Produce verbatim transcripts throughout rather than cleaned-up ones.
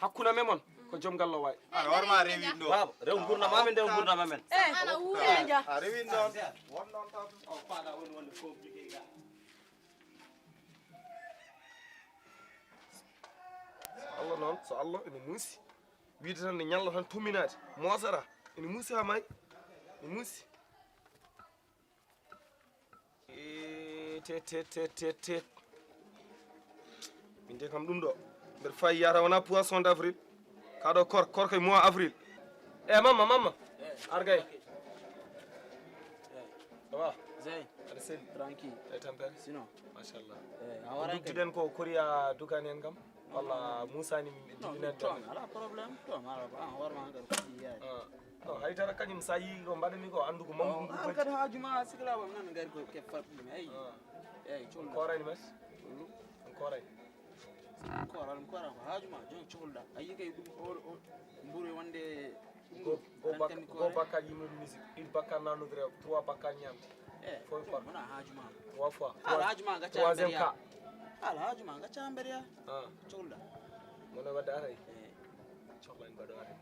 Hakkunde men mon ko joom galle o waay. Aɗa hoore ma rewi ɗo. Baaba, rew gurdam amen, rew gurdam amen. Eh, ala wuure ja. A rewi ɗon. Won ɗon tan. O faada woni wonde compliqué ga. So Allah noon, so Allah ene muusi. Wiide tan nde ñalla tan tuminaade. Moosata. Ene muusi haa maayi. Ene muusi. Eh, tet, tet, tet, tet, tet. Min de kam ɗum ɗo. Mbeɗa fayi yata wona poisson d'avril. Ka ɗo kor, kor koye mois avril. Eh, mamma, mamma. Ar gay. Ça va? Zey. Aɗa selli? Tranquille. E tampere? Sinon? Machallah. Eh, a waray kay. Dugtuɗen ko Koriya dugani en kam? Walla Moussa ni min ɓe non, dillinaade toon, alaa problème. Toon, alaa ko an hoore ma hankadi ko fii yaade. Ah. Non, haydara kañum so a yii ko mbaɗanmi ko, anndu ko manngu ngu hankadi haaju ma sikla bam nan ngari ko ke faɗɗum, eyi. Ah. Eyi, on collu. Koorani met? Collu. On koorani? Koora, ɗum koora ko haaju ma, jooni cohluɗa. A yii kay ɗum o, o mburu wonde ɗum go, go, bak, hankadi go koora. Bakkat yimre musique, ɗiɗi bakkat nannude rew, trois bakkat ñaamde. Eh, foy par mona haaju ma. Trois fois. Ala haaju ma nga troisième camberiya. Cas. Ala haaju ma nga camberiya. Ah. Cohluɗa. Mono wadde aray. Eh. Cohlani mbaɗo aray.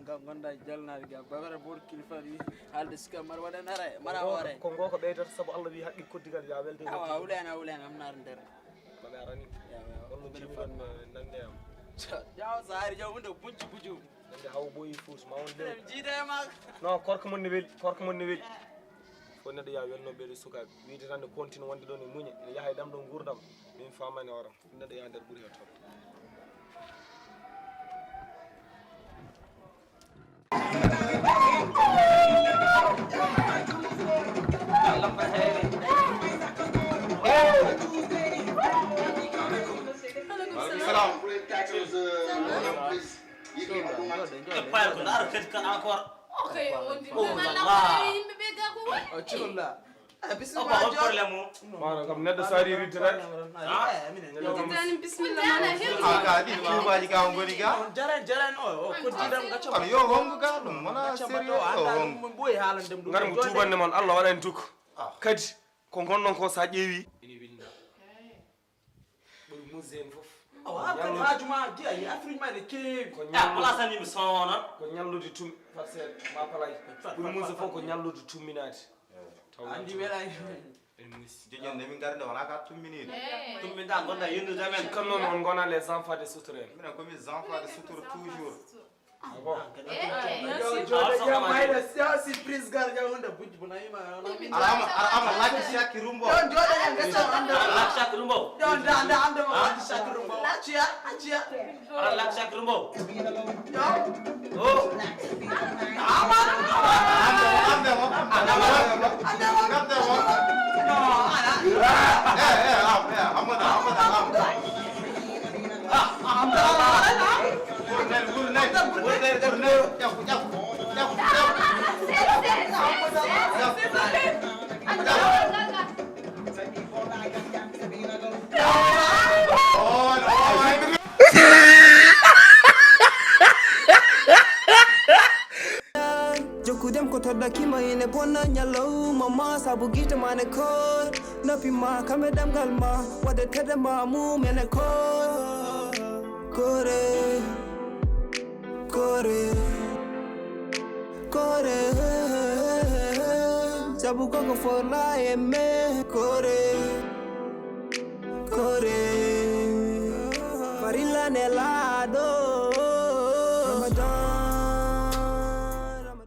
Ngam gonda jalnaade ga babara bor kilifa wi haalde suka mar waɗan aray mara hoore. Ko ngoko ɓeydata sabu Allah wi haqqi koddigal ya welde. Awa wulani wulani am nar nder. Mami arani. Ya ya. Holno jiiɗiɗon nande am? Jaw saari jaw hunde bunci buju. Nande haw boyi fus ma won lew. Jiide ma. No korka mon ne weli, korka mon ne weli. Fof neɗɗo yaa welno ɓeeɗo sukaaɓe. Wiide tan ne continue wonde ɗon e muñe, ne yaha e ɗam ɗon nguurndam. Min faamani hoore am. Fof neɗɗo yaa nder ɓuri heen toon. Salam. E payre ko ndaaro kadi kan encore. Ok, on dit. Oh là là. Yimɓe ɓe ga ko waɗi. Oh, bismillah. Opa, on problème o? Maanaam kam neɗɗo so ari ridde tan. Ah, minen. Tani bismillah. Ah, ka ɗi tuubaji ka ngoni ga. On jaran jaran o, o ko diram gacco. Kono yo hongu ga ɗum wona sérieux o hongu. Boy haalan dem ɗum. Ngar mo tuubande mon Allah waɗani duk. Ah. Kadi ko gonɗon ko sa ƴeewi. Ina winda. Ɓuri muse en fof. Awa, hakkadi haaju ma, giya, yi affaire ma ne keewi. Ko ñallude. Ah, place an yimɓe son noon. Ko ñallude tum-, fat seeɗa, ma palay. Fat, ɓuri fat, muse fat, fof ko fat. Ñallude tumminaade. Eh. Taw andi welay. En musi. Joƴƴen nde min ngari nde wona ka tumminide. Eh. Tumminda gonda yennude men. Comme noon on gona les enfants de sutura en. Minen ko mi enfant de sutura toujours. Ah, bon. Eh, eh. Yo, jooɗo, yo, mayɗo, yo, surprise gar, yo, hunde bujji, bona yima, yo, no, min ala ama, ala ama, laki shaki rumbo. Yo, jooɗo, yo, ngesa, on, ala laki shaki rumbo. Yo, nda, nda, ande mo, laki shaki rumbo. Aciya, aciya. Ala laki shaki rumbo. Yo. Oh. Ama, ama. Ande mo, ande mo, ande mo. Ande mo. No, ala. Eh, eh, am, eh, amada, amada, am. Ah, amada, amada, am. Jokkudem ko toddakima ine bonna ñalawma ma sabu gite ma ne koor. Noppi ma kame ɗemngal ma wadde tedde ma mumene koor. Kore, kore, kore. Sabu koko forla e me kore, kore. Farilla ne la